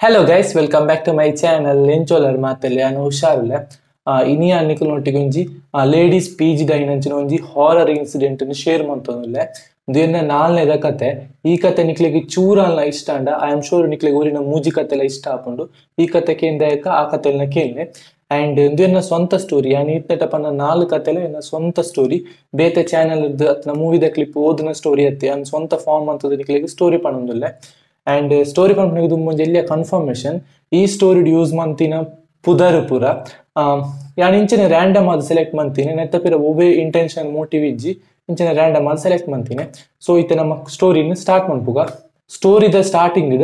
Hello guys, welcome back to my channel. ಎಂಚೋಲರ್ ಮಾತಲ್ಲಿ ನಾನು ಹುಷಾರುಲ್ಲ. ಇನಿಯ ನಿಕುಲ್ ladies P G ಡೈನಂಚಿನ ಒಂಜಿ horror incident share ಮಂತೊಂದುಲ್ಲೆ. ಉಂದು ನಾಲ್ನೇದ ಕತೆ. ಈ ಕತೆ ನಿಕ್ಲೆಗ್ ಚೂರಲ್ನ ಇಷ್ಟ ಅಂಡ I am sure ನಿಕ್ಲೆಗ್ ಊರಿನ ಮೂಜಿ ಕತೆಲ ಇಷ್ಟ ಆಪುಂಡು. ಈ ಕತೆ ಕೇಂದಾಯಕ ಆ ಕತೆಲ್ನ ಕೇಳ್ನೆ. ಅಂಡ್ ಉಂದು ಎನ್ನ ಸ್ವಂತ ಸ್ಟೋರಿ. ಯಾನ್ ಈತ್ನೆಟ ಪನ್ನ ನಾಲ್ ಕತೆಲ ಎನ್ನ ಸ್ವಂತ ಸ್ಟೋರಿ. ಬೇತೆ ಚಾನೆಲ್ ಅತ್ನ ಮೂವಿದ ಕ್ಲಿಪ್ ಓದಿನ ಸ್ಟೋರಿ ಅತ್ತೆ ಯಾನ್ ಸ್ವಂತ ಫಾರ್ಮ್ ಅಂತದ ನಿಕ್ಲೆಗ್ ಸ್ಟೋರಿ ಪನೊಂದುಲ್ಲೆ. ಅಂಡ್ ಸ್ಟೋರಿ ಪನ್ಪುನಗ ದುಂಬೊಂಜಿ ಎಲ್ಯ ಕನ್ಫರ್ಮೇಶನ್. ಈ ಸ್ಟೋರಿ ಯೂಸ್ ಮಂತಿನ ಪುದರ್ ಪೂರ ಯಾನ್ ಇಂಚನೆ ರ್ಯಾಂಡಮ್ ಆದ್ ಸೆಲೆಕ್ಟ್ ಮಂತಿನಿ. ನೆತ್ತ ಪಿರ ಒವ್ವೆ ಇಂಟೆನ್ಷನ್ ಮೋಟಿವ್ ಇಜ್ಜಿ, ಇಂಚನೆ ರ್ಯಾಂಡಮ್ ಆದ್ ಸೆಲೆಕ್ಟ್ ಮಂತಿನಿ. ಸೊ ಇತ್ತೆ ನಮ್ಮ ಸ್ಟೋರಿನ್ ಸ್ಟಾರ್ಟ್ ಮನ್ಪುಗ. ಸ್ಟೋರಿದ ಸ್ಟಾರ್ಟಿಂಗ್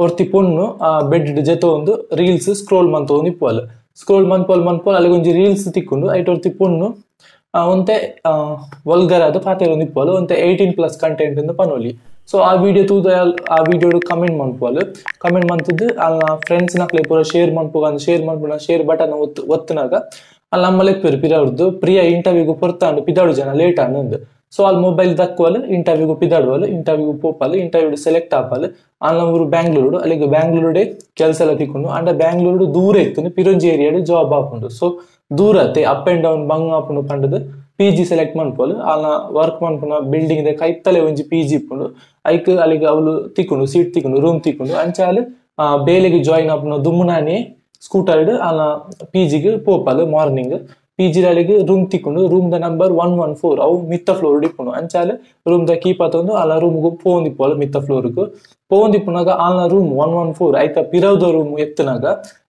ಒರ್ತಿ ಪೊಣ್ಣು ಬೆಡ್ ಜೊತೆ ಒಂದು ರೀಲ್ಸ್ ಸ್ಕ್ರೋಲ್ ಮಂತೊಂದು ಇಪ್ಪುವಲ್. ಸ್ಕ್ರೋಲ್ ಮನ್ಪೋಲ್ ಮನ್ಪೋಲ್ ಅಲ್ಲಿಗೆ ಒಂಜಿ ರೀಲ್ಸ್ ತಿಕ್ಕೊಂಡು ಐಟ್ ಒರ್ತಿ ಪೊಣ್ಣು ಒಂತೆ ವಲ್ಗರ್ ಆದ್ ಪಾತೆರೊಂದು ಇಪ್ಪುವಲ್. ಒಂತೆ 18+ ಕಂಟೆಂಟ್ ಇಂದು ಪನೊಲಿ. ಸೊ ಆ ವಿಡಿಯೋ ತೂದು ಆ ವಿಡಿಯೋ ಕಮೆಂಟ್ ಮನ್ಪುವಲ್. ಕಮೆಂಟ್ ಮಂತದ್ದು ಅಲ್ಲ ಫ್ರೆಂಡ್ಸ್ ನಕ್ಲೆ ಪೂರ ಶೇರ್ ಮನ್ಪುಗ ಶೇರ್ ಮನ್ಪುನ ಶೇರ್ ಬಟನ್ ಒತ್ತುನಾಗ ಅಲ್ಲಿ ನಮ್ಮ ಲೆಪ್ಪೇರು ಪಿರಾವ್ರದ್ದು ಪ್ರಿಯ ಇಂಟರ್ವ್ಯೂಗು ಪೊರ್ತಾಂಡು ಪಿದಾಡು ಜನ ಲೇಟ್ ಆಂಡ್. ಸೊ ಅಲ್ಲಿ ಮೊಬೈಲ್ ದಕ್ಕುವಲ್ ಇಂಟರ್ವ್ಯೂಗು ಪಿದಾಡುವಲ್, ಇಂಟರ್ವ್ಯೂಗು ಪೋಪಲ್, ಇಂಟರ್ವ್ಯೂ ಸೆಲೆಕ್ಟ್ ಆಪಲ್. ಅಲ್ಲಿ ನಮ್ಮೂರು ಬ್ಯಾಂಗ್ಳೂರು, ಅಲ್ಲಿಗೆ ಬ್ಯಾಂಗ್ಳೂರುಡೆ ಕೆಲಸ ಎಲ್ಲ ತಿಕ್ಕೊಂಡು ಅಂಡ ಬ್ಯಾಂಗ್ಳೂರು ದೂರ ಇತ್ತು ಪಿರೊಂಜಿ ಏರಿಯಾಡು ಜಾಬ್ ಆಪುಂಡು. ಸೊ ದೂರ ಅತ್ತೆ up and down ಬಂಗ್ ಆಪುಂಡು ಪಂಡದು P G select ಮನ್ಪೋಲು. ಅಲ್ಲ ವರ್ಕ್ ಮನ್ಪುನ ಬಿಲ್ಡಿಂಗ್ ದ ಕೈತಲೆ ಒಂಜಿ ಪಿ ಜಿ ಇಪ್ಪುಂಡು. ಐಕ್ ಅಲ್ಲಿಗೆ ಅವಳು ತಿಕ್ಕೊಂಡು ಸೀಟ್ ತಿಕ್ಕೊಂಡು ರೂಮ್ ತಿಕ್ಕೊಂಡು ಅಂಚಾಲು ಬೇಲೆಗೆ ಜಾಯಿನ್ ಆಪುನ ದುಮ್ಮುನಾನೆ ಸ್ಕೂಟರ್ ಅಲ್ಲ ಪಿ ಜಿಗೆ ಪೋಪಲ್. Morning P G ಅಲ್ಲಿಗೆ ರೂಮ್ ತಿಕ್ಕೊಂಡು room the number 114 ಅವು ಮಿತ್ತ ಫ್ಲೋರ್ ಇಪ್ಪುಂಡು. ಅಂಚಾಲು ರೂಮ್ the keep ಆತೊಂದು ಅಲ್ಲ ರೂಮ್ಗೆ ಪೋಂದಿಪ್ಪೋಲು. ಮಿತ್ತ ಫ್ಲೋರ್ಗ್ ಪೋಂದಿಪ್ಪುನಾಗ ಅಲ್ಲ ರೂಮ್ 114 ಐತ ಪಿರವ್ದ ರೂಮ್ ಎತ್ತನಾಗ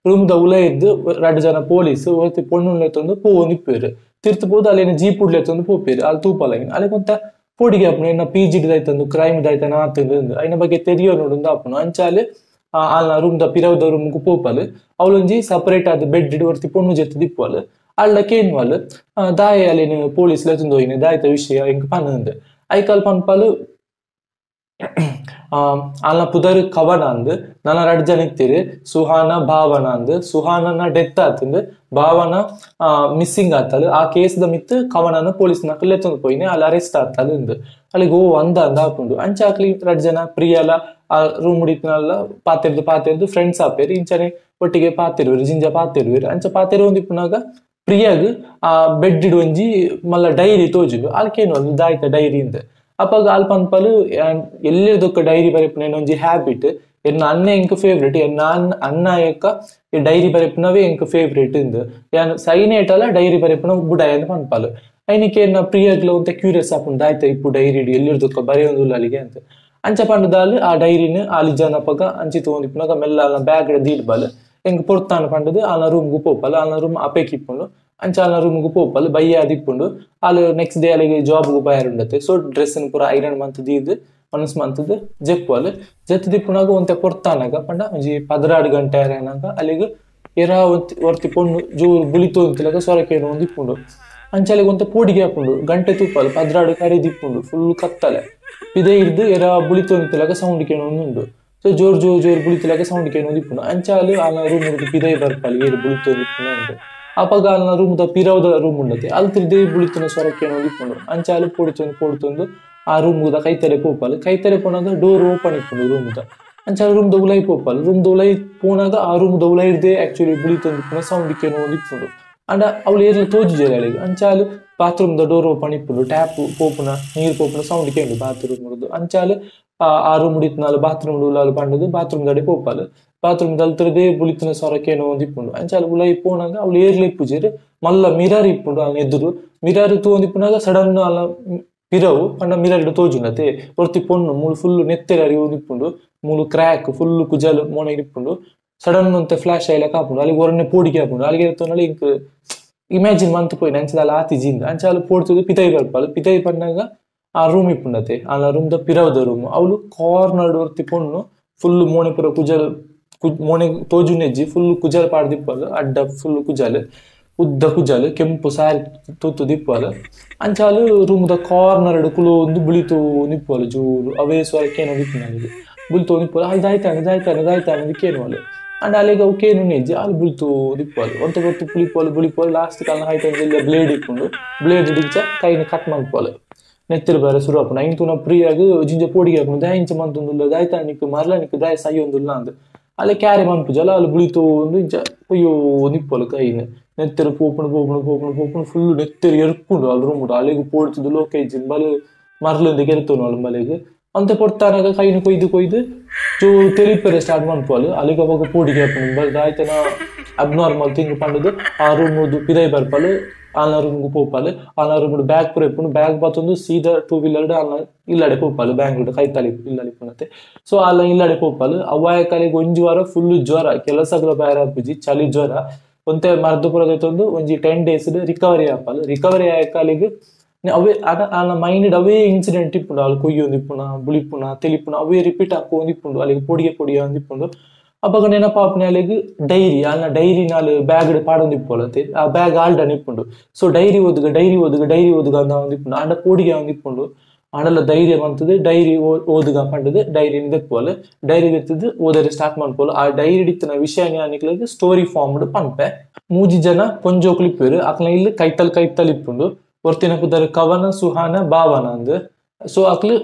ರೂಮ್ the ಉಲ ಇದ್ದು ರಡ್ಡು ಜನ ಪೊಲೀಸ್ ಒರ್ತಿ ಪೊಣ್ಣು ಎತ್ತೊಂದು ಪೋಂದಿಪ್ಪೇರು. ತಿರ್ತು ಪೋದು ಅಲ್ಲೇನು ಜೀಪ್ ಉಡ್ಲೆತ್ತೊಂದು ಪೋಪೇರು. ಅಲ್ಲಿ ತೂಪಲ್ಲ ಅಲ್ಲಿ ಕೊಂತ ಪೋಡಿಗೆ ಆಪುನು ಎನ್ನ ಪಿ ಜಿ ದಾಯ್ತಂದು ಕ್ರೈಮ್ ದಾಯ್ತಾನ ಆತಂದು ಐನ ಬಗ್ಗೆ ತೆರಿಯೋ ನೋಡುಂದು ಆಪುನು. ಅಂಚಾಲೆ ಅಲ್ಲ ರೂಮ್ the ಪಿರವ್ದ ರೂಮ್ಗೆ ಪೋಪಲ್. ಅವಳೊಂಜಿ ಸಪರೇಟ್ ಆದ ಬೆಡ್ ಒರ್ತಿ ಪೊಣ್ಣು ಜೊತೆ ದಿಪ್ಪುವಲ್. ಅಲ್ಲ ಕೇನ್ವಲ್ ದಾಯ ಅಲ್ಲೇನು ಪೊಲೀಸ್ ಲೆತ್ತೊಂದು ಹೋಯಿನ ದಾಯ್ತ ವಿಷಯ ಎಂಕ್ ಪನ್ನಂದು. ಐಕಾಲ್ ಪನ್ಪಲು ಅಲ್ಲ ಪುದರ್ ಕವನ ಅಂದ್ ನನ್ನ ರಡ್ ಜನ ಇತ್ತೀರಿ ಸುಹಾನ ಭಾವನ ಅಂದ್. ಸುಹಾನನ ಡೆತ್ ಆತಂದು ಭಾವನ ಮಿಸ್ಸಿಂಗ್ ಆತಲ್. ಆ ಕೇಸ್ the ಮಿತ್ ಕವನನ ಪೊಲೀಸ್ ನಕಲ್ ಲೆತ್ತೊಂದು ಪೋಯಿನಿ ಅಲ್ಲಿ ಅರೆಸ್ಟ್ ಆತಲ್ ಅಂದ್. ಅಲ್ಲಿಗೆ ಓ ಅಂದ ಅಂದ ಆಪುಂಡು. ಅಂಚಾಕ್ಲಿ ರಡ್ ಜನ ಪ್ರಿಯಲ ಆ ರೂಮ್ ಮುಡಿತನಲ್ಲ ಪಾತೆರ್ದು ಪಾತೆರ್ದು ಫ್ರೆಂಡ್ಸ್ ಆಪೇರು. ಇಂಚನೆ ಒಟ್ಟಿಗೆ ಪಾತಿರುವರು ಜಿಂಜ ಪಾತಿರುವರು. ಅಂಚ ಪಾತೆರು ಒಂದಿಪ್ಪುನಾಗ ಪ್ರಿಯಾಗ್ ಆ ಬೆಡ್ ಒಂಜಿ ಮಲ್ಲ ಡೈರಿ ತೋಜುಂಡು. ಅಲ್ಕೇನು ಅದು ದಾಯ್ತ ಡೈರಿ ಅಂದ್. ಅಪ್ಪಾಗ ಅಲ್ಪ ಅನ್ಪಲು ಎಲ್ಲದಕ್ಕ ಡೈರಿ ಬರೆಪುನ ಒಂಜಿ ಹ್ಯಾಬಿಟ್. ಎನ್ನ ಅಣ್ಣ ಎಂಕ್ ಫೇವ್ರೇಟ್, ಎನ್ನ ಅಣ್ಣ ಎಕ್ಕ ಈ ಡೈರಿ ಬರೆಪುನವೇ ಎಂಕ್ ಫೇವ್ರೇಟ್ ಇಂದು. ಯಾನ್ ಸೈನೇಟಲ ಡೈರಿ ಬರೆಪುನ ಬುಡಾಯ ಅಂತ ಪನ್ಪಲು. ಐನಿಕೆ ಎನ್ನ ಪ್ರಿಯಗ್ಲ ಒಂತೆ ಕ್ಯೂರಿಯಸ್ ಆಪುಂಡು ದಾಯ್ತ ಇಪ್ಪು ಡೈರಿ ಎಲ್ಲಿರ್ದಕ್ಕ ಬರೆಯೊಂದುಲ್ಲ ಅಲ್ಲಿಗೆ ಅಂತ. ಅಂಚ ಪಂಡದಾಲ್ ಆ ಡೈರಿನ ಅಲ್ಲಿ ಜನಪಗ ಅಂಚಿ ತಗೊಂಡಿಪ್ಪುನಾಗ ಮೆಲ್ಲ ಅಲ್ಲ ಬ್ಯಾಗ್ ದೀಡ್ಬಲ್ ಎಂಕ್ ಪೊರ್ತಾನ ಪಂಡದು ಅಲ್ಲ ರೂಮ್ಗು ಪೋಪಲ್. ಅಲ್ಲ ರೂಮ್ ಅಪೇಕ್ ಇಪ್ಪುಂಡು. ಅಂಚ ಅಲ್ಲ ರೂಮ್ಗು ಪೋಪಲ್ ಬಯ್ಯ ದಿಪ್ಪುಂಡು. ಅಲ್ಲಿ ನೆಕ್ಸ್ಟ್ ಡೇ ಅಲ್ಲಿಗೆ ಜಾಬ್ಗೂ ಬಾಯರ್ ಉಂಡತೆ. ಸೊ ಡ್ರೆಸ್ ಪೂರ ಐರನ್ ಮಂತ್ ದೀದ್ ಮನಸ್ ಮಂತದ್ದು ಜೆಪ್ಪುವಲ್. ಜೆತ್ತು ದಿಪ್ಪುನಾಗ ಒಂತೆ ಪೊರ್ತಾನಾಗ ಪಂಡ ಒಂಜಿ 12 ಗಂಟೆ ಅರೇನಾಗ ಅಲ್ಲಿಗೆ ಎರ ಒರ್ತಿ ಪೊಣ್ಣು ಜೋರು ಬುಲಿತು ಅಂತಿಲಾಗ ಸೊರಕೇನು ಒಂದು ಇಪ್ಪುಂಡು. ಅಂಚ ಅಲ್ಲಿಗೆ ಒಂತೆ ಪೋಡಿಗೆ ಹಾಪುಂಡು. ಗಂಟೆ ತೂಪಲ್ 12 ಕರಿ ದಿಪ್ಪುಂಡು. ಫುಲ್ ಕತ್ತಲೆ ಇದೇ ಹಿಡ್ದು ಎರ ಬುಲಿತು ಅಂತಿಲಾಗ ಸೌಂಡ್ ಕೇಣು ಉಂಡು. ಸೊ ಜೋರು ಜೋರು ಜೋರು ಬುಳಿತಿಲಾಗ ಸೌಂಡ್ ಕೇಣು ಇಪ್ಪುಂಡು. ಅಂಚ ಅಲ್ಲಿ ಅಲ್ಲ ರೂಮ್ ಪಿದೈ ಬರ್ಪಲ್ ಏರು ಬುಳಿತು ಇಪ್ಪುಂಡು ಅಂತ. ಅಪಗ ಅಲ್ಲ ರೂಮ್ the ಪಿರವ್ದ room ಉಂಡತೆ ಅಲ್ಲಿ ತಿರ್ದೇ ಬುಳಿತುನ ಸ್ವರ ಕೇಣು ಇಪ್ಪುಂಡು. ಅಂಚ ಅಲ್ಲಿ ಪೊಡಿತೊಂದು ಪೊಡಿತೊಂದು ಆ ರೂಮ್ ದ ಕೈತಲೆ ಪೋಪಲ್. ಕೈತಲೆ ಪೋನಾಗ ಡೋರ್ ಓಪನ್ ಇಪ್ಪುಂಡು ರೂಮ್ the. ಅಂಚ ರೂಮ್ the ಉಲೈ ಪೋಪಲ್. Room the ಉಲೈ ಪೋನಾಗ ಆ ರೂಮ್ the ಉಲೈ ಹಿಡ್ದೆ ಆಕ್ಚುಲಿ ಬುಳಿತೊಂದು ಇಪ್ಪುನ ಸೌಂಡ್ ಕೇಣು ಇಪ್ಪುಂಡು. ಅಂಡ ಅವಳು ಏರ್ಲ ತೋಜುಜೆರ್ ಅಲ್ಲಿಗೆ. ಅಂಚ ಅಲ್ಲಿ ಬಾತ್ರೂಮ್ the door open ಇಪ್ಪುಂಡು. Tap ಪೋಪುನ ನೀರು ಪೋಪುನ ಸೌಂಡ್ ಕೇಂಡು ಬಾತ್ರೂಮ್. ಅಂಚಾಲು ಆ ರೂಮ್ ಉಡಿತ್ನಾಲ್ ಬಾತ್ರೂಮ್ ಉಲಾಲು ಪಂಡದು ಬಾತ್ರೂಮ್ ದಡೆ ಪೋಪಲ್. ಬಾತ್ರೂಮ್ ದಲ್ತರದೇ ಬುಳಿತುನ ಸೊರಕೇನೋ ಒಂದು ಇಪ್ಪುಂಡು. ಅಂಚಾಲು ಉಲೈ ಪೋನಾಗ ಅವಳು ಏರ್ಲ ಇಪ್ಪುಜೆರ್ ಮಲ್ಲ ಮಿರರ್ ಇಪ್ಪುಂಡು ಅಲ್ಲ ಎದುರು. ಮಿರರ್ ತೂವೊಂದಿಪ್ಪುನಾಗ ಸಡನ್ ಅಲ್ಲ ಪಿರವು ಪಂಡ ಮಿರರ್ ತೋಜುಂಡತೆ ಒರ್ತಿ ಪೊಣ್ಣು ಮೂಲು ಫುಲ್ ನೆತ್ತೆರ್ ಅರಿವು ಇಪ್ಪುಂಡು. ಮೂಲು ಕ್ರ್ಯಾಕ್ ಫುಲ್ ಕುಜಲ್ ಮೋನೆ ಇಪ್ಪುಂಡು. ಸಡನ್ ಅಂತ ಫ್ಲಾಶ್ ಆಯ್ಲಕ ಆಪುಂಡು. ಅಲ್ಲಿಗೆ ಒರನೆ ಪೋಡಿಗೆ ಆಪುಂಡು. ಅಲ್ಲಿಗೆ ತೋನಲ್ಲಿ ಇಂಕ್ ಇಮ್ಯಾಜಿನ್ ಮಂತ್ ಪೋಯಿನ ಅಂಚದ ಆತಿ ಜಿಂದ. ಅಂಚಾಲು ಪೋಡ್ತುದು ಪಿತೈ ಬರ್ಪಲ್. ಪಿತೈ ಪನ್ನಾಗ ಆ ರೂಮ್ ಇಪ್ಪುಂಡತೆ ಅಲ್ಲ ರೂಮ್ the ಪಿರವ್ದ room. ಅವಳು ಕಾರ್ನರ್ ಒರ್ತಿ ಪೊಣ್ಣು ಫುಲ್ ಮೋನೆ ಪೂರ ಕುಜಲ್ ಮೋನೆ ತೋಜುನೆಜ್ಜಿ ಫುಲ್ ಕುಜಲ್ ಪಾಡ್ದಿಪ್ಪಲ್. ಅಡ್ಡ ಫುಲ್ ಕುಜಲ್ ಉದ್ದ ಕುಜಲ್ ಕೆಂಪು ಸಾರಿ ತೂತು ದಿಪ್ಪಲ್. ಅಂಚಾಲು room the corner ಕುಲೊಂದು ಬುಳಿತು ನಿಪ್ಪಲ್ ಜೋರು ಅವೇ ಸ್ವರಕ್ಕೇನೋ ದಿಪ್ಪುನ ಬುಳಿತು ನಿಪ್ಪಲ್. ಅಲ್ಲಿ ದಾಯ್ತಾನೆ ದಾಯ್ತಾನೆ ದಾಯ್ತಾನೆ ಕೇನುವಲ್. ಅಂಡ್ ಅಲ್ಲಿಗೆ ಅವು ಕೇನು ನೆಜ್ಜಿ ಅಲ್ಲಿ ಬುಳಿತು ದಿಪ್ಪಲ್. ಒಂತ ಹೊತ್ತು ಪುಳಿಪೋಲ್ ಬುಳಿಪೋಲ್ ಲಾಸ್ಟ್ ಕಾಲ ಹೈಟ್ ಬ್ಲೇಡ್ ಇಪ್ಪುಂಡು. ಬ್ಲೇಡ್ ಡಿಂಚ ಕೈನ ಕಟ್ ಮನ್ಪೋಲ್. ನೆತ್ತಿರು ಬೇರೆ ಶುರು ಆಪುಂಡು. ಐನ್ ತೂನ ಪ್ರಿಯಾಗ್ ಜಿಂಜ ಪೋಡಿಗೆ ಆಪುಂಡು. ದಾಯ ಇಂಚ ಮಂತೊಂದುಲ್ಲ ದಾಯ್ತಾ ನಿಕ್ಕು ಮರ್ಲ ನಿಕ್ಕು ದಾಯ ಸೈಯೊಂದುಲ್ಲ ಅಂದ್. ಅಲ್ಲೇ ಕ್ಯಾರಿ ಮನ್ಪುಜಲ್ಲ ಅಲ್ಲಿ ಬುಳಿತೋ ಒಂದು ಇಂಚ ಅಯ್ಯೋ ನಿಪ್ಪಲು ಕೈನ್ ನೆತ್ತೆರು ಪೋಪುಣು ಪೋಪುಣು ಪೋಪುಣು ಪೋಪುಣು ಫುಲ್ ನೆತ್ತೆರು ಎರ್ಕೊಂಡು ಅಲ್ಲಿ ರೂಮ್ ಅಲ್ಲಿಗೆ ಪೋಡ್ತದ್ದು ಲೋಕ ಇಜ್ಜಿನ ಬಲು ಮರ್ಲೊಂದು ಕೆರೆತೋನು ಅಲ್ಲಿ ಬಲೆಗೆ ಅಂತೆ ಪೊಡ್ತಾನಾಗ ಕೈನು ಕೊಯ್ದು ಕೊಯ್ದು ಜೋರು ತೆಲಿಪೆರೆ ಸ್ಟಾರ್ಟ್ ಮನ್ಪುವಲು ಅಲ್ಲಿಗೆ ಅವಾಗ ಪೋಡಿಗೆ ಹಾಪುಂಡು ಬಲ್ ಆಯ್ತನ ಅಬ್ನಾರ್ಮಲ್ ಥಿಂಗ್ ಪಂಡದು ಆ ರೂಮ್ ಪಿದೈ ಬರ್ಪಲು ಆಲ್ನ ರೂಮ್ಗೆ ಪೋಪಾಲು ಆಲ್ನ ರೂಮ್ ಬ್ಯಾಗ್ ಪೂರ ಇಪ್ಪುಂಡು ಬ್ಯಾಗ್ ಬತ್ತೊಂದು ಸೀದಾ ಟೂ ವೀಲರ್ ಆಲ್ನ ಇಲ್ಲಡೆ ಪೋಪಾಲು ಬ್ಯಾಂಗ್ಳೂರ್ ಕೈತಾಲಿ ಇಲ್ಲಡೆ ಪುನತೆ ಸೊ ಆಲ್ನ ಇಲ್ಲಡೆ ಪೋಪಾಲು ಅವ್ವಾಯ ಕಾಲಿಗೆ ಒಂಜಿ ವಾರ ಫುಲ್ ಜ್ವರ ಕೆಲಸಗಳ ಬೇರೆ ಆಪುಜಿ ಚಳಿ ಜ್ವರ ಒಂತೆ ಮರ್ದು ಪೂರ ದೆತ್ತೊಂದು ಒಂಜಿ 10 ಡೇಸ್ ರಿಕವರಿ ಆಪಾಲು ರಿಕವರಿ ಆಯ ಕಾಲಿಗೆ ಅವೇ ಆಲ್ನ ಮೈಂಡ್ ಅವೇ ಇನ್ಸಿಡೆಂಟ್ ಇಪ್ಪುಂಡು ಅಲ್ಲಿ ಕೊಯ್ಯೊಂದು ಇಪ್ಪುನ ಬುಳಿಪುನ ತೆಲಿಪುನ ಅವೇ ರಿಪೀಟ್ ಹಾಕೊಂಡು ಇಪ್ಪುಂಡು ಅಲ್ಲಿಗೆ ಪೊಡಿಗೆ ಪೊಡಿಯ ಇಪ್ಪುಂಡು ಅಪಗ ನೆನಪಾಪನೆ ಅಲ್ಲಿಗೆ ಡೈರಿ ಅಲ್ಲ ಡೈರಿ ನಾಲ್ ಬ್ಯಾಗ್ ಪಾಡೊಂದು ಇಪ್ಪೊಲತೆ ಆ ಬ್ಯಾಗ್ ಆಲ್ಡನ್ ಇಪ್ಪುಂಡು ಸೊ ಡೈರಿ ಓದುಗ ಡೈರಿ ಓದುಗ ಡೈರಿ ಓದುಗ ಅಂತ ಒಂದು ಇಪ್ಪುಂಡು ಆಂಡ ಪೋಡಿಗೆ ಒಂದು ಇಪ್ಪುಂಡು ಆಂಡಲ ಧೈರ್ಯ ಬಂತದ್ದು ಡೈರಿ ಓದುಗ ಪಂಡದು ಡೈರಿ ದೆಪ್ಪೋಲು ಡೈರಿ ದೆತ್ತದು ಓದರೆ ಸ್ಟಾರ್ಟ್ ಮಾಡ್ಪೋಲು ಆ ಡೈರಿ ಇತ್ತಿನ ವಿಷಯ ನಿಕ್ಲೆಗ್ ಸ್ಟೋರಿ ಫಾರ್ಮ್ ಪನ್ಪೆ ಮೂಜಿ ಜನ ಪೊಂಜೋಕುಲು ಇಪ್ಪುವೆರ್ ಅಕ್ಲ್ನ ಇಲ್ಲ್ ಕೈತಲ್ ಕೈತಲ್ ಇಪ್ಪುಂಡು ಒರ್ತಿನ ಪುದರ್ ಕವನ ಸುಹಾನ ಭಾವನ ಅಂದ್ ಸೊ ಅಕ್ಲು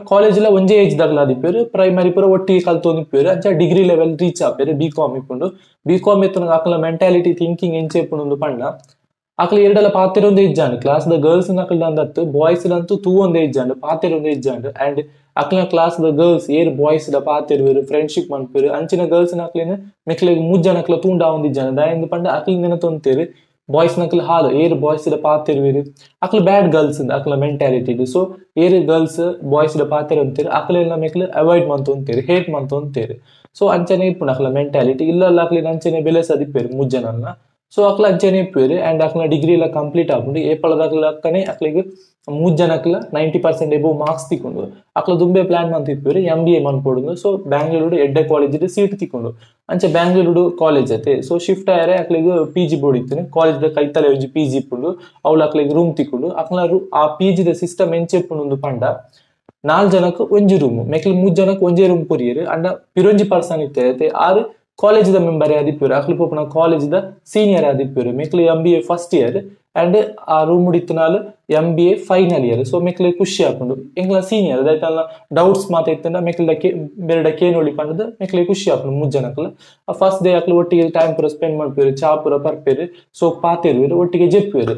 ಕಾಲೇಜ್ ಲ ಒಂಜೇ ಏಜ್ ದಗ್ಲಾದಿಪ್ಪೆರ್ ಪ್ರೈಮರಿ ಪೂರ ಒಟ್ಟಿಗೆ ಕಲ್ತೊಂದಿಪ್ಪೆರ್ ಅಂಚ degree level reach ಆಪೆರ್ B com ಇಪ್ಪುಂಡು ಬಿ ಕಾಮ್ ಇತ್ತುನಗ ಅಕ್ಲ್ನ ಮೆಂಟಾಲಿಟಿ ಥಿಂಕಿಂಗ್ ಎಂಚ ಇಪ್ಪುಂಡು ಪಂಡ ಅಕ್ಲು ಎರಡಲ ಪಾತೆರೊಂದೇ ಇಜ್ಜಾಂಡ್ ಕ್ಲಾಸ್ ದ ಗರ್ಲ್ಸ್ ನಕಲ್ದ ಅಂದತ್ತು ಬಾಯ್ಸ್ ಅಂತೂ ತೂವೊಂದೇ ಇಜ್ಜಾಂಡ್ ಪಾತೆರೊಂದೇ ಇಜ್ಜಾಂಡ್ ಅಂಡ್ ಅಕ್ಲ್ನ ಕ್ಲಾಸ್ ದ ಗರ್ಲ್ಸ್ ಏರ್ ಬಾಯ್ಸ್ ದ ಪಾತೆರುವೆರ್ ಫ್ರೆಂಡ್ಶಿಪ್ ಮನ್ಪೆರ್ ಅಂಚಿನ ಗರ್ಲ್ಸ್ ನಕ್ಲೆನ್ ಮೆಕ್ಲೆಗ್ ಮೂಜಿ ಜನಕ್ಲ ತೂಂಡಾವೊಂದು ಇಜ್ಜಾಂಡ್ ದಾಯೆಂದ್ ಪಂಡ ಅಕ್ಲ್ ನೆನತೊಂತೆರ್ ಬಾಯ್ಸ್ ನಕಲ್ ಹಾಲ್ ಏರ್ ಬಾಯ್ಸ್ ದ ಪಾತೆರುವೆರ್ ಅಕ್ಲು ಬ್ಯಾಡ್ ಗರ್ಲ್ಸ್ ಅಕ್ಲ ಮೆಂಟಾಲಿಟಿ ಸೊ ಏರ್ ಗರ್ಲ್ಸ್ ಬಾಯ್ಸ್ ದ ಪಾತೆರೊಂತೆರ್ ಅಕ್ಲೆಲ್ಲ ಮೆಕ್ಲು ಅವಾಯ್ಡ್ ಮಂತೊಂತೆರ್ ಹೇಟ್ ಮಂತೊಂತೆರ್ ಸೊ ಅಂಚನೆ ಇಪ್ಪುಂಡು ಅಕ್ಲ ಮೆಂಟಾಲಿಟಿ ಇಲ್ಲ ಅಕ್ಲೆನ್ ಅಂಚನೆ ಬೆಲೆಸದಿಪ್ಪೆರ್ ಮೂಜಿ ಜನನ್ನ ಸೊ ಅಕ್ಲ ಅಂಚನೆ ಇಪ್ಪುವೆರ್ ಅಂಡ್ ಅಕ್ಲ ಡಿಗ್ರಿ ಎಲ್ಲ ಕಂಪ್ಲೀಟ್ ಆಪುಂಡು ಏಪಳದಕ್ಲ ಅಕ್ಕನೆ ಅಕ್ಲೆಗ್ ಮೂಜಿ ಜನಕ್ಲ 90% ಎಬೋವ್ ಮಾರ್ಕ್ಸ್ ತಿಕ್ಕೊಂಡು ಅಕ್ಲ ದುಂಬೆ ಪ್ಲಾನ್ ಮಂತಿಪ್ಪುವೆರ್ M B A ಮನ್ಪೊಡು so Bangalore ಎಡ್ಡೆ ಕಾಲೇಜ್ ಸೀಟ್ ತಿಕ್ಕೊಂಡು ಅಂಚೆ ಬ್ಯಾಂಗ್ಳೂರು ಕಾಲೇಜ್ ಅತೆ ಸೊ ಶಿಫ್ಟ್ ಆಯರೆ ಅಕ್ಲೆಗ್ ಪಿ ಜಿ ಬೋಡಿತ್ತಿನ ಕಾಲೇಜ್ ದ ಕೈತಲೆ ಒಂಜಿ ಪಿ ಜಿ ಇಪ್ಪುಂಡು ಅವ್ಲು ಅಕ್ಲೆಗ್ ರೂಮ್ ತಿಕ್ಕೊಂಡು ಅಕ್ಲ ಆ ಪಿ ಜಿ ದ ಸಿಸ್ಟಮ್ ಎಂಚ ಇಪ್ಪುಂಡು ಪಂಡ 4 ಜನಕ್ ಒಂಜಿ ರೂಮ್ ಮೆಕ್ಲ್ 3 ಜನಕ್ ಒಂಜೇ ರೂಮ್ ಕೊರಿಯೆರ್ ಅಂಡ ಪಿರೊಂಜಿ ಪರ್ಸನ್ ಇತ್ತೆರ್ ಅತೆ ಆರು ಕಾಲೇಜ್ ದ ಮೆಂಬರ್ ಆದಿಪ್ಪುವೆರ್ ಅಕ್ಲು ಪೋಪುನ ಕಾಲೇಜ್ ದ ಸೀನಿಯರ್ ಆದಿಪ್ಪುವೆರ್ ಮೆಕ್ಲು M B A first year and ಆ ರೂಮ್ ಇತ್ತಿನಾಲ್ M B A final year so ಮೆಕ್ಲೆ ಖುಷಿ ಆಪುಂಡು ಎಂಕ್ಲ ಸೀನಿಯರ್ ದಾಯ್ತಲ್ಲ ಡೌಟ್ಸ್ ಮಾತ ಇತ್ತಂಡ ಮೆಕ್ಲ ಬೇರೆಡ ಕೇನೊಳಿ ಪಂಡದು ಮೆಕ್ಲೆ ಖುಷಿ ಆಪುಂಡು ಮೂಜಿ ಜನಕ್ಲ ಆ ಫಸ್ಟ್ ಡೇ ಅಕ್ಲು ಒಟ್ಟಿಗೆ ಟೈಮ್ ಪೂರ ಸ್ಪೆಂಡ್ ಮನ್ಪುವೆರ್ ಚಾ ಪೂರ ಪರ್ಪೆರ್ ಸೊ ಪಾತೆರುವೆರ್ ಒಟ್ಟಿಗೆ ಜೆಪ್ಪುವೆರ್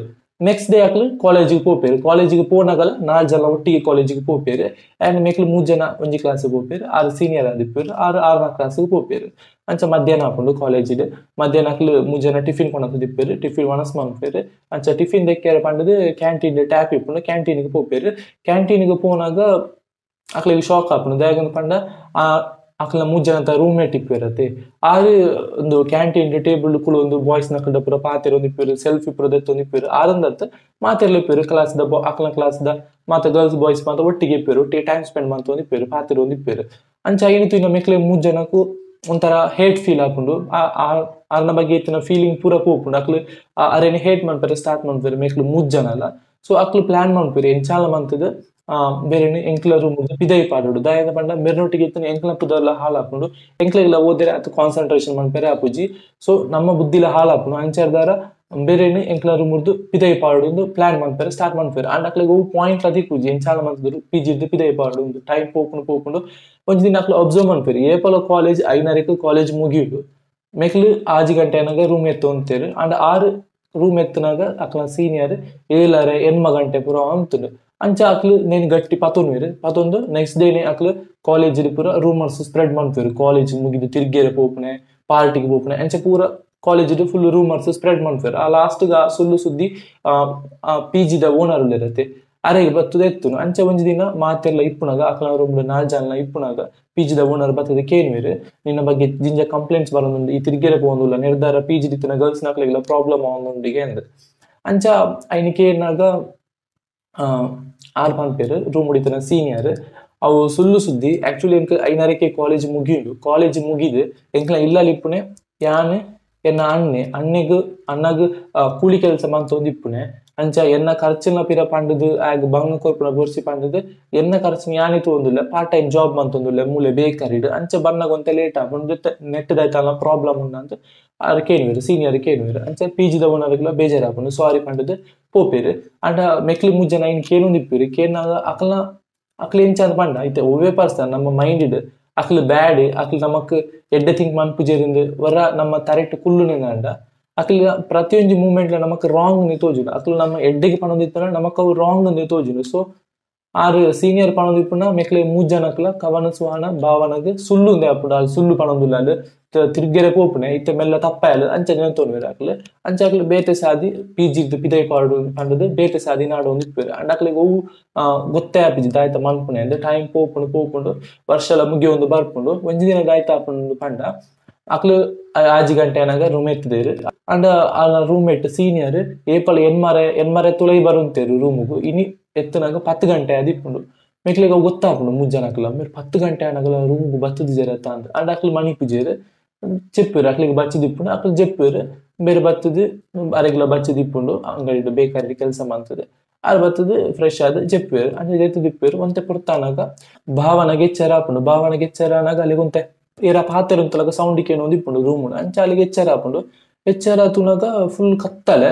ನೆಕ್ಸ್ಟ್ ಡೇ ಅಕ್ಲು ಕಾಲೇಜಿಗೆ ಪೋಪೆರ್ ಕಾಲೇಜಿಗೆ ಪೋನಗಲ 4 ಜನ ಒಟ್ಟಿಗೆ ಕಾಲೇಜಿಗೆ ಪೋಪೆರ್ ಅಂಡ್ ಮೆಕ್ಲು 3 ಜನ ಒಂಜಿ ಕ್ಲಾಸ್ ಪೋಪೆರ್ 6 ಸೀನಿಯರ್ ಆದಿಪ್ಪುವೆರ್ 6 6ನೇ ಕ್ಲಾಸ್ಗೆ ಪೋಪೆರ್ ಅಂಚ ಮಧ್ಯಾಹ್ನ ಆಪುಂಡು ಕಾಲೇಜಿಡ್ ಮಧ್ಯಾಹ್ನ ಅಕ್ಲು 3 ಜನ ಟಿಫಿನ್ ಕೊನೊಂದಿಪ್ಪೆರ್ ಟಿಫಿನ್ ವನಸ್ ಮನ್ಪುವೆರ್ ಅಂಚ ಟಿಫಿನ್ ದೆಕ್ಕೆರೆ ಪಂಡದು ಕ್ಯಾಂಟೀನ್ ಟ್ಯಾಪ್ ಇಪ್ಪುಂಡು ಕ್ಯಾಂಟೀನ್ಗೆ ಪೋಪೆರ್ ಕ್ಯಾಂಟೀನ್ಗೆ ಪೋನಾಗ ಅಕ್ಲೆಗ್ ಶಾಕ್ ಆಪುಂಡು ದಾಯೆಗಂದ್ ಪಂಡ ಅಕ್ಲ 3 ಜನತ ರೂಮ್ ಮೇಟ್ ಇಪ್ಪುವೆರ್ ಅತೆ ಆರು ಒಂದು ಕ್ಯಾಂಟೀನ್ ಟೇಬಲ್ ಕುಲೊಂದು ಬಾಯ್ಸ್ ನಕಲ್ದ ಪೂರ ಪಾತೆರೊಂದು ಇಪ್ಪುವೆರ್ ಸೆಲ್ಫಿ ಪೂರ ದೆತ್ತೊಂದು ಇಪ್ಪುವೆರ್ ಆರಂದತ್ ಮಾತೆರ್ಲ ಇಪ್ಪುವೆರ್ ಕ್ಲಾಸ್ ದ ಅಕ್ಲ ಕ್ಲಾಸ್ ದ ಮಾತ ಗರ್ಲ್ಸ್ ಬಾಯ್ಸ್ ಮಾತ ಒಟ್ಟಿಗೆ ಇಪ್ಪುವೆರ್ ಒಟ್ಟಿಗೆ ಟೈಮ್ ಸ್ಪೆಂಡ್ ಮಂತೊಂದು ಇಪ್ಪುವೆರ್ ಪಾತೆರೊಂದು ಇಪ್ಪುವೆರ್ ಅಂಚ ಐನ್ ತೂಯಿನ ಮೆಕ್ಲೆ 3 ಜನಕ್ಕೂ ಒಂಥರ ಹೇಟ್ ಫೀಲ್ ಆಪುಂಡು ಆರ್ನ ಬಗ್ಗೆ ಇತ್ತಿನ ಫೀಲಿಂಗ್ ಪೂರ ಪೋಪುಂಡು ಅಕ್ಲು ಅರೇನು ಹೇಟ್ ಮನ್ಪೆರೆ ಸ್ಟಾರ್ಟ್ ಮನ್ಪುವೆರ್ ಮೆಕ್ಲು 3 ಜನ ಅಲ್ಲ ಸೊ ಅಕ್ಲು ಪ್ಲಾನ್ ಮನ್ಪುವೆರ್ ಎಂಚಾಲ ಮಂತದ್ ಬೇರೆ ಎಂಕ್ಲ ರೂಮ್ ಪಿದೈ ಪಾಡೋಡು ದಾಯೆಂದ್ ಪಂಡ ಮೆರ್ನೊಟ್ಟಿಗೆ ಇತ್ತಿನ ಎಂಕ್ಲ ಪುದರ್ಲ ಹಾಳಾಪುಂಡು ಎಂಕ್ಲೆಗ್ಲ ಓದೆರೆ ಅತ್ ಕಾನ್ಸಂಟ್ರೇಷನ್ ಮನ್ಪೆರೆ ಆಪುಜಿ ಸೊ ನಮ್ಮ ಬುದ್ಧಿಲ ಹಾಳಾಪುಂಡು ಅಂಚರ್ದಾರ ಬೇರೆನೆ ಎಂಕ್ಲ ರೂಮ್ ಪಿದೈ ಪಾಡೋಡು ಪ್ಲಾನ್ ಮನ್ಪೆರೆ ಸ್ಟಾರ್ಟ್ ಮನ್ಪುವೆರ್ ಅಂಡ್ ಅಕ್ಲೆಗ್ ಒವು ಪಾಯಿಂಟ್ ಲ ತಿಕ್ಕುಜಿ ಎಂಚಾಲ ಮಂತುದು ಪಿ ಜಿ ಪಿದೈ ಪಾಡೋಡು ಟೈಮ್ ಪೋಪುಂಡು ಪೋಪುಂಡು ಒಂಜಿ ದಿನ ಅಕ್ಲು ಅಬ್ಸರ್ವ್ ಮನ್ಪುವೆರ್ ಏಪಲ ಕಾಲೇಜ್ 5:30 ಕಾಲೇಜ್ ಮುಗಿಯುಡು ಮೆಕ್ಲು 6 ಗಂಟೆ ಆನಗ ರೂಮ್ ಎತ್ತೊಂತೆರ್ ಅಂಡ್ 6 ರೂಮ್ ಎತ್ತುನಾಗ ಅಕ್ಲ ಸೀನಿಯರ್ 7:30 8 ಗಂಟೆ ಪೂರ ಅಂತುಂಡು ಅಂಚ ಅಕ್ಲು ನೇನ್ ಗಟ್ಟಿ ಪತೊನ್ವೆರ್ ಪತೊಂದು ನೆಕ್ಸ್ಟ್ ಡೇನೆ ಅಕ್ಲು ಕಾಲೇಜ್ ಪೂರ ರೂಮರ್ಸ್ ಸ್ಪ್ರೆಡ್ ಮನ್ಪುವೆರ್ ಕಾಲೇಜ್ ಮುಗಿದು ತಿರ್ಗೇರೆ ಪೋಪುನೆ ಪಾರ್ಟಿಗೆ ಪೋಪುನೆ ಅಂಚ ಪೂರ college full rumours spread ಮನ್ಪುವೆರ್ ಆ ಲಾಸ್ಟ್ ಗ ಸುಳ್ಳು ಸುದ್ದಿ ಪಿ ಜಿ ದ ಓನರ್ ಉಲ್ಲೆರತೆ ಅರೆಗ್ ಬತ್ತುದು ಎತ್ತುನು ಅಂಚ ಒಂಜಿ ದಿನ ಮಾತೆರ್ಲ ಇಪ್ಪುನಗ ಅಕ್ಲ ರೂಮ್ 4 ಜನ ಇಪ್ಪುನಗ ಪಿ ಜಿ ದ ಓನರ್ ಬತ್ತುದು ಕೇನ್ವೆರ್ ನಿನ್ನ ಬಗ್ಗೆ ಜಿಂಜ ಕಂಪ್ಲೇಂಟ್ಸ್ ಬರೊಂದುಂಡು ಈ ತಿರ್ಗೇರೆ ಪೋವೊಂದುಲ್ಲ ನಿರ್ಧಾರ ಪಿ ಜಿ ಇತ್ತಿನ ಗರ್ಲ್ಸ್ ನಕ್ಲೆಗ್ಲ ಪ್ರಾಬ್ಲಮ್ ಆವೊಂದುಂಡು ಅಂದ್ ಅಂಚ ಐನ್ ಕೇನ್ನಾಗ ಆರ್ ಪನ್ಪೆರ್ ರೂಮ್ ಇತ್ತಿನ ಸೀನಿಯರ್ ಅವು ಸುಳ್ಳು ಸುದ್ದಿ ಆಕ್ಚುಲಿ ಎಂಕ್ 5:30 ಕಾಲೇಜ್ ಮುಗಿಯುಂಡು ಕಾಲೇಜ್ ಮುಗಿದು ಎಂಕ್ಲ ಇಲ್ಲಲ್ ಇಪ್ಪುನೆ ಯಾನ್ ಎನ್ನ ಅಣ್ಣೆ ಅಣ್ಣೆಗ್ ಅಣ್ಣಗ್ ಕೂಲಿ ಕೆಲಸ ಮಂತೊಂದು ಇಪ್ಪುನೆ ಅಂಚ ಎನ್ನ ಖರ್ಚಿನ ಪಿರ ಪಂಡದು ಆಗ ಬಂಗ ಕೊರ್ಪುನ ಬೋರ್ಸಿ ಪಂಡದು ಎನ್ನ ಖರ್ಚಿನ ಯಾನೆ ತೂವೊಂದುಲ್ಲೆ part time job ಮಂತೊಂದುಲ್ಲೆ ಮೂಲೆ ಬೇಕರಿಡ್ ಅಂಚ ಬನ್ನಗ ಒಂತೆ ಲೇಟ್ ಆಪುಂಡು ನೆಟ್ ದಾಯ್ತಲ ಪ್ರಾಬ್ಲಮ್ ಉಂಡು ಅಂತ ಆರ್ ಕೇನುವೆರ್ ಸೀನಿಯರ್ ಕೇನುವೆರ್ ಅಂಚ ಪಿ ಜಿ ದ ಓನರ್ಗ್ಲ ಬೇಜಾರಾಪುಂಡು ಸಾರಿ ಪಂಡದು ಪೋಪೆರ್ ಅಂಡ ಮೆಕ್ಲು 3 ಜನ ಐನ್ ಕೇನೊಂದು ಇಪ್ಪುವೆರ್ ಕೇನ್ನಾಗ ಅಕ್ಲ್ನ ಅಕ್ಲು ಎಂಚ ಅಂದ್ ಪಂಡ ಇತ್ತೆ ಒವ್ವೇ ಪರ್ಸನ್ ನಮ್ಮ ಮೈಂಡ್ ಅಕ್ಲು ಬ್ಯಾಡ್ ಅಕ್ಲು ನಮಕ್ ಎಡ್ಡೆ ಥಿಂಕ್ ಮನ್ಪುಜೆರಿಂದು ವರ ನಮ್ಮ ತರೆಟ್ ಕುಲ್ಲುನೇಂಡ ಅಕ್ಲು ಪ್ರತಿಯೊಂಜಿ ಮೂವ್ಮೆಂಟ್ ನಮಕ್ ರಾಂಗ್ ನಿ ತೋಜುಂಡು ಅಕ್ಲು ನಮ್ಮ ಎಡ್ಡೆಗೆ ಪಣೊಂದಿತ್ತನ ನಮಕ್ ಅವು ರಾಂಗ್ ನಿ ತೋಜುಂಡು ಸೊ ಆರು ಸೀನಿಯರ್ ಪಣೊಂದಿಪ್ಪುನ ಮೆಕ್ಲೆ ಮೂಜ್ ಜನಕ್ಲ ಕವನ ಸುಹಾನ ಭಾವನಗ್ ಸುಳ್ಳು ಉಂದೆ ಆಪುಂಡು ಅಲ್ಲಿ ಸುಳ್ಳು ಪಣೊಂದುಲ್ಲ ಅಲ್ಲಿ ತಿರ್ಗೆರೆ ಪೋಪುನೆ ಇತ್ತೆ ಮೆಲ್ಲ ತಪ್ಪಾಯಲು ಅಂಚ ನೆನತೊನ್ವೆರ್ ಅಕ್ಲು ಅಂಚ ಅಕ್ಲು ಬೇತೆ ಸಾದಿ ಪಿ ಜಿ ಪಿದೈ ಪಾಡು ಪಂಡದು ಬೇತೆ ಸಾದಿ ನಾಡೊಂದು ಇಪ್ಪುವೆರ್ ಅಂಡ ಅಕ್ಲೆಗ್ ಒವು ಗೊತ್ತೇ ಆಪಿಜಿ ದಾಯ್ತ ಮನ್ಪುನೆ ಅಂದ್ ಟೈಮ್ ಪೋಪುಂಡು ಪೋಪುಂಡು ವರ್ಷಲ ಮುಗಿಯೊಂದು ಬರ್ಪುಂಡು ಒಂಜಿ ದಿನ ದಾಯ್ತ ಆಪುಂಡು ಪಂಡ ಅಕ್ಲು 5 ಗಂಟೆ ಆನಗ ರೂಮ್ ಎತ್ತುದೆರ್ ಅಂಡ ಆ ರೂಮ್ಮೇಟ್ ಸೀನಿಯರ್ ಏಪಲ ಎನ್ಮರೆ ಎನ್ಮರೆ ತುಳೈ ಬರುಂತೆರ್ ರೂಮುಗು ಇನಿ ಎತ್ತುನಗ 10 ಗಂಟೆ ಆದಿಪ್ಪುಂಡು ಮೆಕ್ಲೆಗ್ ಅವು ಗೊತ್ತಾಪುಂಡು ಮೂಜ್ ಜನಕ್ಲ ಮೇರ್ 10 ಗಂಟೆ ಆನಗಲ ರೂಮುಗು ಬತ್ತುದಿಜೆರ್ ಅತ್ತ ಅಂದ್ ಅಂಡ ಅಕ್ಲು ಮಣಿಪುಜೆರ್ ಚೆಪ್ಪುವೆರ್ ಅಕ್ಲೆಗ್ ಬಚ್ಚಿದಿಪ್ಪುಂಡು ಅಕ್ಲು ಜೆಪ್ಪುವೆರ್ ಬೇರೆ ಬತ್ತುದು ಅರೆಗ್ಲ ಬಚ್ಚಿದಿಪ್ಪುಂಡು ಅಂಗಡಿಡ್ ಬೇಕರಿ ಕೆಲಸ ಮಂತುದು ಆರ್ ಬತ್ತುದು ಫ್ರೆಶ್ ಆದ್ ಜೆಪ್ಪುವೆರ್ ಅಂಚ ಜೆತ್ತುದಿಪ್ಪುವೆರ್ ಒಂತೆ ಪೊರ್ತಾನಗ ಭಾವನಗೆ ಎಚ್ಚರ ಆಪುಂಡು ಭಾವನಗೆ ಎಚ್ಚರ ಆನಗ ಅಲ್ಲಿಗ್ ಒಂತೆ ಏರ ಪಾತೆರೊಂತಲಗ ಸೌಂಡ್ ಕೇನೊಂದು ಇಪ್ಪುಂಡು ರೂಮುಡು ಅಂಚ ಅಲ್ಲಿಗ್ ಎಚ್ಚರ ಆಪುಂಡು ಎಚ್ಚರ ತೂನಗ ಫುಲ್ ಕತ್ತಲೆ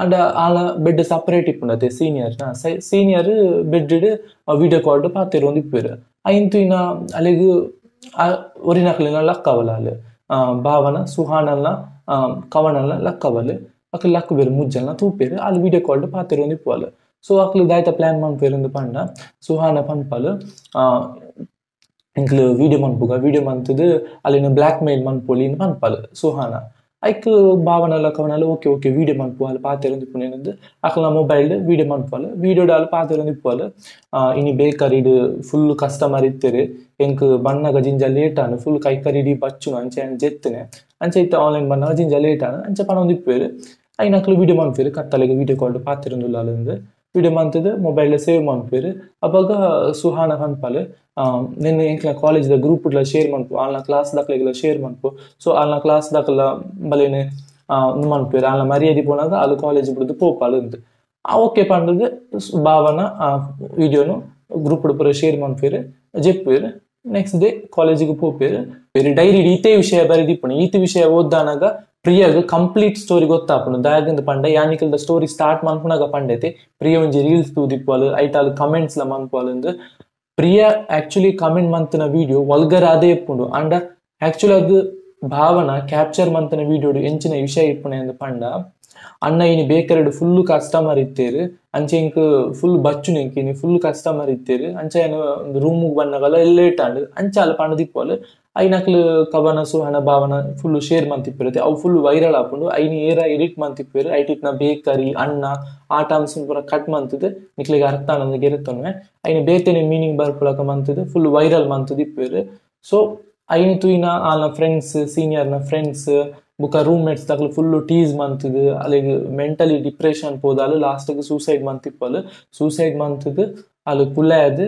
ಅಂಡ ಆಲ ಬೆಡ್ ಸಪರೇಟ್ ಇಪ್ಪುಂಡು ಅತೆ ಸೀನಿಯರ್ ನ senior bed video call ಪಾತೆರೊಂದು ಇಪ್ಪುವೆರ್ ಐನ್ ತೂಯಿನ ಅಲೆಗ್ ಒರಿನಕ್ಲೆನ ಲಕ್ಕವಲ ಅಲ್ ಭಾವನ ಸುಹಾನಲ್ನ ಕವನಲ್ನ ಲಕ್ಕವಲ್ ಅಕ್ಲು ಲಕ್ಕುವೆರ್ ಮೂಜ್ ಜನಲ ತೂಪೆರ್ ಅಲ್ ವಿಡಿಯೋ ಕಾಲ್ ಪಾತೆರೊಂದು ಇಪ್ಪುವಲ್ ಸೊ ಅಕ್ಲು ದಾಯ್ತ ಪ್ಲಾನ್ ಮನ್ಪುವೆರ್ ಇಂದ್ ಪಂಡ ಸುಹಾನ ಪನ್ಪಲ್ ಎಂಕ್ಲು ವಿಡಿಯೋ ಮನ್ಪುಗ ವಿಡಿಯೋ ಮಂತುದು ಅಲ್ಲಿನ ಬ್ಲ್ಯಾಕ್ ಮೇಲ್ ಮನ್ಪೊಲಿ ಇಂದ್ ಪನ್ಪಲ್ ಸುಹಾನ ಐಕ್ ಭಾವನಲ ಕವನಲ okay okay video ಮನ್ಪುವ ಅಲ್ ಪಾತೆರೊಂದು ಇಪ್ಪುನೇನಂದ್ ಅಕ್ಲ್ನ ಮೊಬೈಲ್ ವಿಡಿಯೋ ಮನ್ಪುವಲ್ ವಿಡಿಯೋಡ್ ಅಲ್ ಪಾತೆರೊಂದು ಇಪ್ಪುವಲ್ ಇನಿ ಬೇಕರಿಡ್ ಫುಲ್ ಕಸ್ಟಮರ್ ಇತ್ತೆರ್ ಎಂಕ್ ಬನ್ನಗ ಜಿಂಜ ಲೇಟ್ ಆಂಡ್ ಫುಲ್ ಕೈಕರಿ ಇಡೀ ಬಚ್ಚುನು ಅಂಚ ಯಾನ್ ಜೆತ್ತುನೆ ಅಂಚ ಇತ್ತೆ ಆನ್ಲೈನ್ ಬನ್ನಗ ಜಿಂಜ ಲೇಟ್ ಆಂಡ್ ಅಂಚ ಪನೊಂದು ಇಪ್ಪುವೆರ್ ಐನ್ ಅಕ್ಲು ವಿಡಿಯೋ ಮನ್ಪುವೆರ್ ಕತ್ತಲೆಗ್ ವಿಡಿಯೋ ಕಾಲ್ ಪಾತೆರೊಂದುಲ್ಲಲ್ ಇಂದ್ ವಿಡಿಯೋ ಮಂತುದು ಮೊಬೈಲ್ ಸೇವ್ ಮನ್ಪುವೆರ್ ಅಪಗ ಸುಹಾನ ಪನ್ಪಲ್ ನಿನ್ನ ಎಂಕ್ಲ ಕಾಲೇಜ್ ದ ಗ್ರೂಪ್ ಡ್ಲ ಶೇರ್ ಮನ್ಪು ಆಲ್ನ ಕ್ಲಾಸ್ ದಕ್ಲೆಗ್ಲ ಶೇರ್ ಮನ್ಪು ಸೊ ಆಲ್ನ ಕ್ಲಾಸ್ ದಕ್ಲ ಬಲೇನೆ ಉಂದು ಮನ್ಪುವೆರ್ ಆಲ್ನ ಮರ್ಯಾದೆ ಪೋನಾಗ ಅಲ್ ಕಾಲೇಜ್ ಬುಡ್ದು ಪೋಪಾಲ್ ಇಂದ್ ಓಕೆ ಪಂಡುದು ಭಾವನ ವಿಡಿಯೋನು ಗ್ರೂಪ್ ಡ್ ಪೂರ ಶೇರ್ ಮನ್ಪುವೆರ್ ಜೆಪ್ಪುವೆರ್ ನೆಕ್ಸ್ಟ್ ಡೇ ಕಾಲೇಜಿಗೆ ಪೋಪೆರ್ ಬೇರೆ ಡೈರಿ ಈತೇ ವಿಷಯ ಬರೆದಿಪ್ಪುಂಡು ಈತ ವಿಷಯ ಓದ್ದಾನಗ ಪ್ರಿಯಗ್ ಕಂಪ್ಲೀಟ್ ಸ್ಟೋರಿ ಗೊತ್ತಾಪುಂಡು ದಾಯಗಂದ್ ಪಂಡ ಯಾನಿಕಲ್ದ ಸ್ಟೋರಿ ಸ್ಟಾರ್ಟ್ ಮನ್ಪುನಗ ಪಂಡೈತೆ ಪ್ರಿಯ ಒಂಜಿ ರೀಲ್ಸ್ ತೂದಿಪ್ಪುವಲ್ ಐಟಾಲ್ ಕಮೆಂಟ್ಸ್ ಲ ಮನ್ಪುವಲ್ ಇಂದ್ ಪ್ರಿಯ ಆಕ್ಚುಲಿ ಕಮೆಂಟ್ ಮಂತನ ವಿಡಿಯೋ ವಲ್ಗರ್ ಆದೇ ಇಪ್ಪುಂಡು ಅಂಡ ಆಕ್ಚುಲಿ ಅದು ಭಾವನ ಕ್ಯಾಪ್ಚರ್ ಮಂತನ ವಿಡಿಯೋಡು ಎಂಚಿನ ವಿಷಯ ಇಪ್ಪುಣೆ ಅಂದ್ ಪಂಡ ಅಣ್ಣ ಇನಿ ಬೇಕರಿಡ್ ಫುಲ್ ಕಸ್ಟಮರ್ ಇತ್ತೆರ್ ಅಂಚೆ ಎಂಕ್ ಫುಲ್ ಬಚ್ಚುನು ಎಂಕ್ ಇನಿ ಫುಲ್ ಕಸ್ಟಮರ್ ಇತ್ತೆರ್ ಅಂಚ ಯಾನ್ ರೂಮುಗ್ ಬನ್ನಗಲ ಲೇಟ್ ಆಂಡ್ ಅಂಚ ಅಲ್ ಪಂಡುದಿಪ್ಪುವಲ್ ಐನಕ್ಲು ಕವನ ಸುಹನ ಭಾವನ ಫುಲ್ ಶೇರ್ ಮಂತಿಪ್ಪುವೆರ್ ಅವು ಫುಲ್ ವೈರಲ್ ಆಪುಂಡು ಐನ್ ಏರ ಎಡಿಟ್ ಮಂತಿಪ್ಪುವೆರ್ ಐಟಿಟ್ನ ಬೇಕರಿ ಅಣ್ಣ ಆ ಟರ್ಮ್ಸ್ ಪೂರ ಕಟ್ ಮಂತುದು ನಿಕ್ಲೆಗ್ ಅರ್ಥ ಆನಂದ್ ಗೆರೆತೊನ್ವೆ ಐನ್ ಬೇತೆನೆ ಮೀನಿಂಗ್ ಬರ್ಪುಲಕ ಮಂತುದು ಫುಲ್ ವೈರಲ್ ಮಂತುದಿಪ್ಪುವೆರ್ ಸೊ ಐನ್ ತೂಯಿನ ಆಲ್ನ ಫ್ರೆಂಡ್ಸ್ ಸೀನಿಯರ್ನ ಫ್ರೆಂಡ್ಸ್ ಬುಕ ರೂಮ್ಮೇಟ್ಸ್ ದಕ್ಲು ಫುಲ್ ಟೀಸ್ ಮಂತುದು ಅಲೆಗ್ ಮೆಂಟಲಿ ಡಿಪ್ರೆಷನ್ ಪೋದಾಲ್ ಲಾಸ್ಟ್ ಸೂಸೈಡ್ ಮಂತಿಪ್ಪಲ್ ಸೂಸೈಡ್ ಮಂತುದು ಅಲ್ ಕುಲ್ಲಾದ್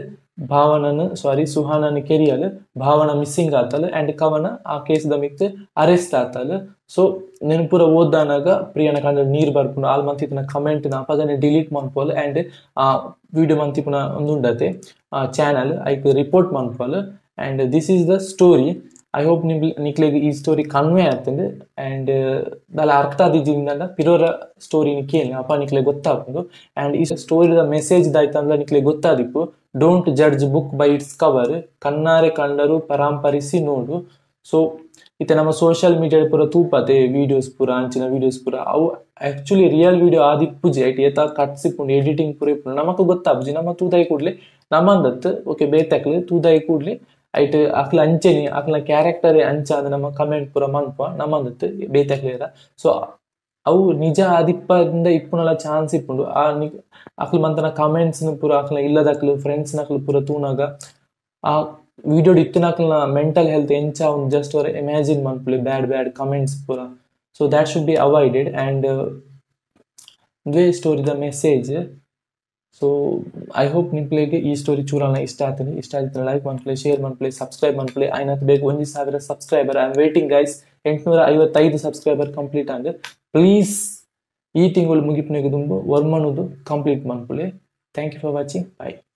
ಭಾವನನ್ ಸಾರಿ ಸುಹಾನನ್ ಕೆರಿಯಲ್ ಭಾವನ ಮಿಸ್ಸಿಂಗ್ ಆತಲ್ ಅಂಡ್ ಕವನ ಆ ಕೇಸ್ the ಮಿತ್ ಅರೆಸ್ಟ್ ಆತಲ್ ಸೊ ನೆನಪುರ ಓದ್ದಾನಾಗ ಪ್ರಿಯನ ಕಂಡ ನೀರ್ ಬರ್ಪುಂಡು ಆಲ್ ಮಂತಿಪ್ಪುನ ಕಮೆಂಟ್ ನ ಅಪಗನೆ ಡಿಲೀಟ್ ಮನ್ಪುವಲ್ ಅಂಡ್ ಆ ವಿಡಿಯೋ ಮಂತಿಪ್ಪುನ ಉಂದುಂಡತೆ ಆ ಚಾನಲ್ ಐಕ್ report ಮನ್ಪುವಲ್ and this is the story. I hope ನಿಕ್ಲೆಗ್ ಈ ಸ್ಟೋರಿ ಕನ್ವೆ ಆತಂಡ್ ಅಂಡ್ ದಾಲ ಅರ್ಥ ಆದಿಜ್ಜಿಂದ ಪಿರೋರ ಸ್ಟೋರಿನ ಕೇಳಿ ಅಪ್ಪ ನಿಕ್ಲೆಗ್ ಗೊತ್ತಾಪುಂಡು ಅಂಡ್ ಈ ಸ್ಟೋರಿದ ಮೆಸೇಜ್ ದಾಯ್ತಂದ್ರ ನಿಕ್ಲೆಗ್ ಗೊತ್ತಾದಿಪ್ಪು don't judge book by its cover ಕಣ್ಣಾರೆ ಕಂಡರು ಪರಾಂಪರಿಸಿ ನೋಡು. ಸೊ ಇತ್ತೆ ನಮ್ಮ ಸೋಷಿಯಲ್ ಮೀಡಿಯಾ ಪೂರ ತೂಪತೆ ವಿಡಿಯೋಸ್ ಪೂರ ಅಂಚಿನ ವಿಡಿಯೋಸ್ ಪೂರ ಅವು actually real video ಆದಿಪ್ಪುಜಿ ಐಟ್ ಏತ ಕಟ್ಸ್ ಇಪ್ಪುಂಡು ಎಡಿಟಿಂಗ್ ಪೂರ ಇಪ್ಪುಂಡು ನಮಕ್ ಗೊತ್ತಾಪುಜಿ ನಮ್ಮ ತೂದಾಯಿ ಕೂಡ್ಲೆ ನಮಂದತ್ ಓಕೆ ಬೇತೆ ತೂದಾಯಿ ಕೂಡ್ಲೆ ಐಟ್ ಅಕ್ಲ ಅಂಚೆನಿ ಅಕ್ಲ ಕ್ಯಾರೆಕ್ಟರ್ ಅಂಚ ಅಂದ್ ನಮ್ಮ ಕಮೆಂಟ್ ಪೂರ ಮನ್ಪುವ ನಮಂದತ್ ಬೇತೆ ಸೊ ಅವು ನಿಜ ಆದಿಪ್ಪದಿಂದ ಇಪ್ಪುನಲ ಚಾನ್ಸ್ ಇಪ್ಪುಂಡು ಆ ಅಕ್ಲು ಮಂತನ ಕಮೆಂಟ್ಸ್ ಪೂರ ಅಕ್ಲ ಇಲ್ಲದಕ್ಲು ಫ್ರೆಂಡ್ಸ್ ನಕ್ಲು ಪೂರ ತೂನಾಗ ಆ ವಿಡಿಯೋ ಇತ್ತಿನಕ್ಲನ ಮೆಂಟಲ್ ಹೆಲ್ತ್ ಎಂಚ ಒಂದು ಜಸ್ಟ್ ಅವರ್ ಇಮ್ಯಾಜಿನ್ ಮನ್ಪುಲಿ ಬ್ಯಾಡ್ ಬ್ಯಾಡ್ ಕಮೆಂಟ್ಸ್ ಪೂರ. So that should be avoided and ಉಂದುವೇ ಸ್ಟೋರಿದ message. So I hope ನಿಂಪ್ಲೆಗ್ ಈ ಸ್ಟೋರಿ ಚೂರಲ್ನ ಇಷ್ಟ ಆತಂಡ್ ಇಷ್ಟ ಆಯ್ತು ಲೈಕ್ ಮನ್ಪುಲೆ ಶೇರ್ ಮನ್ಪುಲೆ ಸಬ್ಸ್ಕ್ರೈಬ್ ಮನ್ಪುಲೆ ಐನತ್ ಬೇಗ 1000 subscriber. I am waiting guys. 855 subscriber complete and please ಈ ತಿಂಗಳು ಮುಗಿಪುನೆಗ್ ದುಂಬು ವರ್ಮನುದು complete ಮನ್ಪುಲೆ. Thank you for watching. Bye.